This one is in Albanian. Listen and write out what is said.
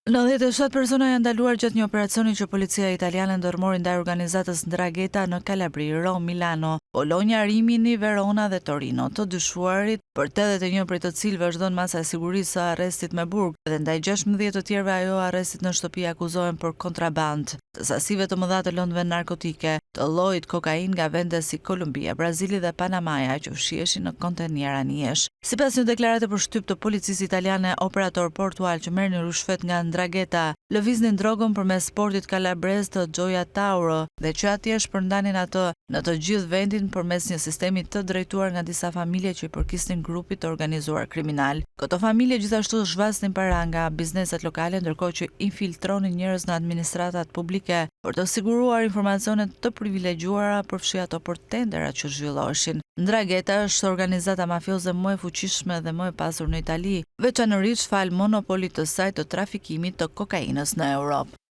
97 persona janë ndaluar gjatë një operacioni që policia italiane ndërmori ndaj organizatës Ndrangheta në Kalabri, Romë, Milano, Bologna, Rimini, Verona dhe Torino. Të dyshuarit, për 81 prej të cilëve është dhënë masa e sigurisë së arrestit me burg dhe ndaj 16 të tjerëve ajo e arrestit në shtëpi akuzohen për kontrabandë të sasive të mëdha të lëndëve narkotike, të llojit kokainë nga vende si Kolumbia, Brazili dhe Panamaja që fshiheshin në kontenierë anijesh. Sipas një deklarate për shtyp të policisë italiane, operatorë portualë që merrnin ryshfet nga Ndrangheta, lëviznin drogën përmes portit kalabrez të Gioia Tauro dhe që atje shpërndanin atë në të gjithë vendin përmes një sistemi të drejtuar nga disa familje që i përkisnin grupit të organizuar kriminal. Këto familje gjithashtu zhvasnin para nga bizneset lokale ndërkohë që infiltronin njerëz në administratat publike për të siguruar informacione të privilegjuara përfshi ato për tenderat që zhvilloheshin. Ndrangheta është organizata mafioze më e fuqishme dhe më e pasur në Itali, veçanërisht falë monopolit të saj të trafikimit të kokainës në Europë.